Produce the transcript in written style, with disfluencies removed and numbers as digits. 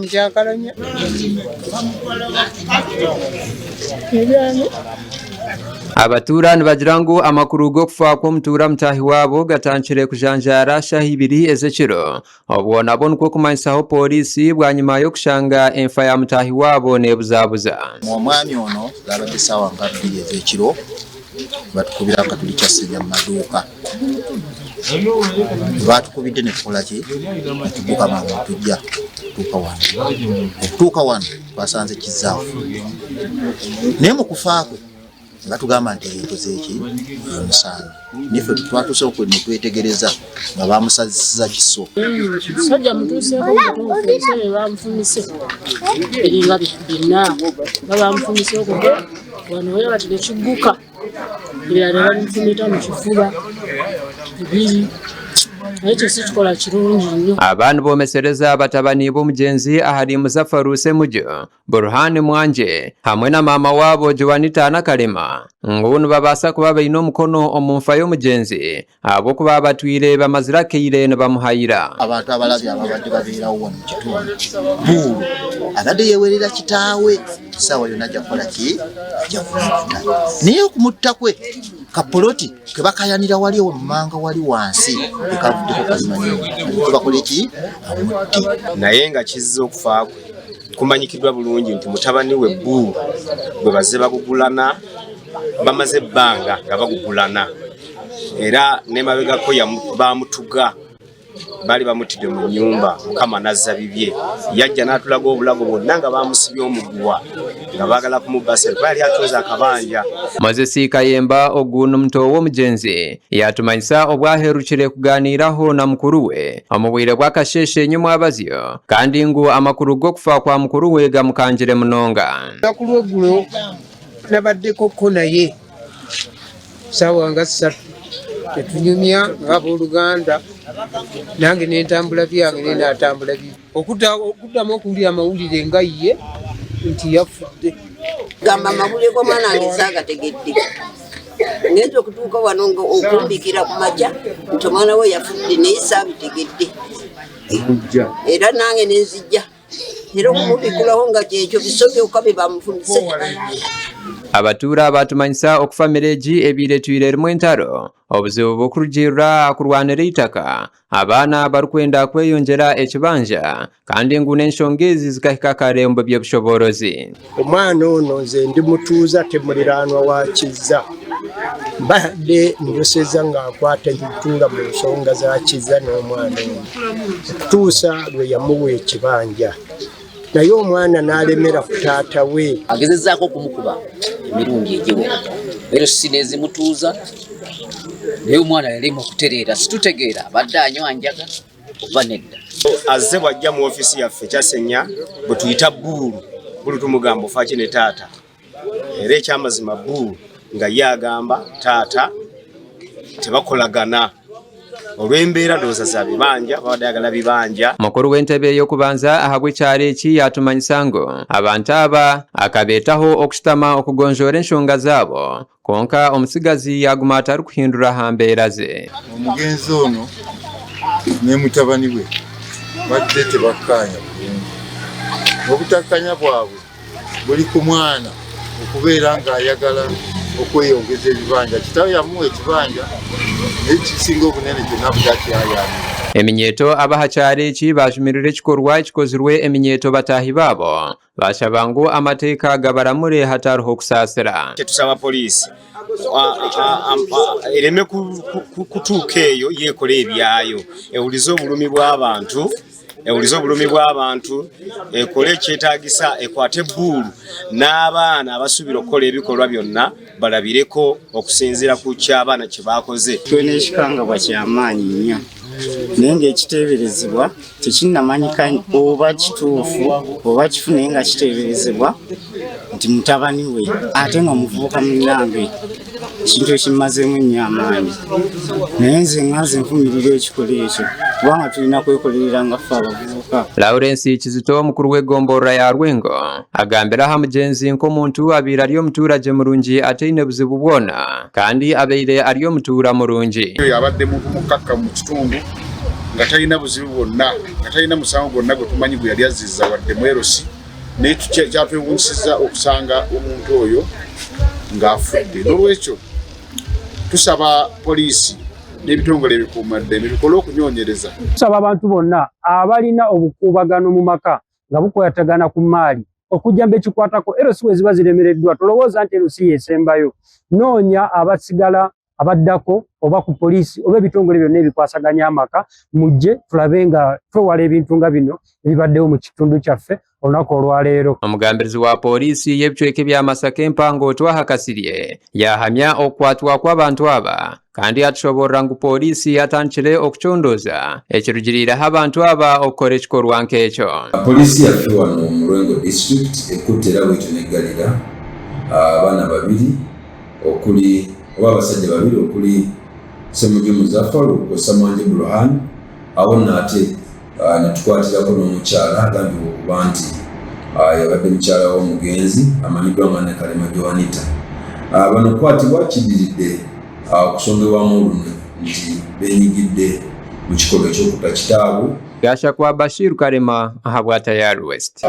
Mukyankalanya ebyange. Abatuura nibagira ngu amakuru g'okufa kw'omutuura mutaahi waabo gatandikire kujanjaara shaaha ibiri ez'ekiro obwo nabwo nikwo kumanyisaho pooriisi bwanyima y'okushanga enfa ya mutaahi waabo nebuzabuza. Omwami ono zaabadde ssaawa nga bbiri ez'ekiro batukubira nga tuli Kyasenya mu maduuka. Baatukubidde ne tukola ki? Ne tudduka mangu ne tujja okutuuka wano. Okutuuka wano twasanze Kizza afudde naye mu kufa kwe ne batugamba nti yeekoze ki? Yeemusanze. Naye ffe twatuuse ne twetegereza nga baamusazisa kiso. Omusajja mutuuseeko mutuufu ebisebe bye baamufumise biringa bina nga baamufumise okuva wano we bati ne kigguka. Ebirala ne babifumita mu kifuba bibiri naye ekyo si kikola kirungi nnyo. Aba nibomesereza batabani b'omugyenzi ahari Muzafaru Ssemujju, Burhan Mwanje hamwe na maama waabo Joanita Nakalema ngu nibabaasa kuba baine omukono omu nfa y'omugyenzi ahabw'okuba batwire bamazire akaire nibamuhayira. Abantu abalabye ababadde babeerawo wano mu kitundu Buulu abadde yeewerera kitaawe essaawa yonna ajja kukola ki? Ajja kumutta. Naye okumutta kwe kapoloti ke bakayanira wali emmanga wali wansi ekavuddeko kazimanyi alyoke bakole ki? Amutte. Naye nga kizze okufa kwe kumanyikiddwa bulungi nti mutabani we Buulu gwe bazze bagugulana bamaze ebbanga nga bagugulana era n'emabegako baamutuga baali bamuttidde mu nnyumba Mukama n'azza bibye yajja n'atulaga obulago bwonna nga bamusibye omuguwa nga baagala kumubba ssente kuba yali atunze akabanja. Moses Kayemba ogu ni muto w'omugyenzi yaatumanyisa obu aherukire kugaaniiraho na mukuru we omu bwire bw'akasheeshe nyomwabazyo kandi ngu amakuru g'okufa kwa mukuru we gamukangire munonga. Olunaku lw'eggulo nabaddeko ko naye saawa nga ssatu netunyumya ng'abooluganda nange nentambula byange naye n'atambula bibye okuddamu okuwulira amawulire nga ye nti yafudde. Gamba amawulire g'omwana wange saagategedde ngenza okutuuka wano nga okumbikira ku makya nti omwana we yafudde naye saabitegedde era nange nenzijja. era okumubikulaho nga kyekyo biso byokka bye bamufunise. Abatuura baatumanyisa oku famire egi ebaire etwire erimu entaro, obuzibu burikurugiirira aha kurwanira eitaka, abaana barikwenda kweyongyera ekibanja kandi ngu n'enshonga ezi zikahika kare omu by'obushoboorozi. Omwana ono nze ndi mutuuze ate muliraanwa wa Kizza. Mbadde njoseza ng'akwata ntuula mu nsonga za Kizza n'omwana ono okutuusa lwe yamuwa ekibanja naye omwana n'alemera ku taata we. Agezezzaako okumukuba emirundi egiwera era si n'ezimutuuza naye omwana yalema okutereera situtegeera abadde anywa njaga. oba nedda. Azze bw'ajja mu ofiisi yaffe Kyasenya bwe tuyita Bbuulu, Bbuulu tumugamba ofa ki ne taata era ekyamazima Bbuulu nga ye agamba taata tebakolagana olw'embeera ndowooza za bibanja babadde ayagala bibanja. Mukuru w'entebe y'okubanza ahabw'ekyaro eki yaatumanyisa ngu abantu aba akabeetaho okushutama okugonjoora enshonga zaabo Kwonka omutsigazi yaaguma atarikuhindura ha mbeera ze. Omugenzi ono ne mutabani we badde tebakkaanya bulungi. Obutakkanya bwabwe buli ku mwana okubeera ng'ayagala okweyongeza ebibanja. Kitaawe yamuwa ekibanja naye ekisinga obunene kyonna butakyayamira. Eminyeeto ab'aha kyaro eki baajumirira ekikorwa ekikozirwe eminyeeto bataahi baabo Baashaba ngu amateeka gabaramure hatariho kusaasira. Tusaba poliisi ereme kutuuka eyo yo ekole ebyayo ewulize obulumi bw'abantu ewulize obulumi bw'abantu ekole ekyetaagisa ekwate ebbuulu n'abaana abasuubira okukola ebikolwa byonna balabireko okusinziira ku ky'abaana kye baakoze. Tulina ekikangabwa kyamaanyi nnyo naye ng'ekiteeberezebwa tekinnamanyika oba kituufu oba kifu naye nga kiteeberezebwa nti mutabani we ate nga muvubuka munnange ekintu ekimmazeemu ennyo amaanyi naye nze nga nze nvumirira ekikolwa ekyo kubanga tulina kwekolerera nga ffe abavubuka. Lawrence Kizito omukuru w'egomborora ya Rwengo agambire aha mugyenzi nk'omuntu abaire ari omuturagye murungi ataine buzibu bwona kandi abaire ari omutuura murungi. Oyo abadde muntu mukkakkamu mu kitundu. nga talina buzibu bwonna nga talina musango gwonna gwe tumanyi gwe yali azizza wadde mwerosi naye kyatwewunyisizza okusanga omuntu oyo ng'afudde n'olwekyo tusaba poliisi n'ebitongole ebikuumaddembe bikole okunyonyereza. Tusaba abantu bonna abalina obukuubagano mu maka nga bukwatagana ku mmaali okujja mbekikwatako LC we ziba ziremereddwa tolowooza nti LC yesembayo noonya abasigala abaddako oba ku poliisi oba ebitongole byonna ebikwasaganya amaka mujje tulabe nga twewala ebintu nga bino ebibaddewo mu kitundu kyaffe olunaku olwaleero. Omugambirizi wa Pooriisi y'ebicweka ebya Masaka empango Twaha Kasirye yaahamya okukwatwa kw'abantu aba kandi yatushoboorora ngu Pooriisi yatandikire okucondooza ekirugiriireho abantu aba okukora ekikorwa nk'ekyo. Poliisi yaffe wano mu Lwengo district ekutte era bwetyo neggalira abaana babiri okuli oba abasajja babiri okuli Ssemuju Muzafaru kwossa Mwanje Burhan awo nno ate ah, netukwatirako n'omukyala agambibwa okuba nti ah, yabadde mukyala w'omugenzi amanyiddwa nga Nakalema Joanita. Ah, bano okukwatibwa kiddiridde okusongebwamu olunwe nti benyigidde mu kikolwa eky'okutta kitaabwe. Gashakwa Bashir Karema ahabwa Tayari West.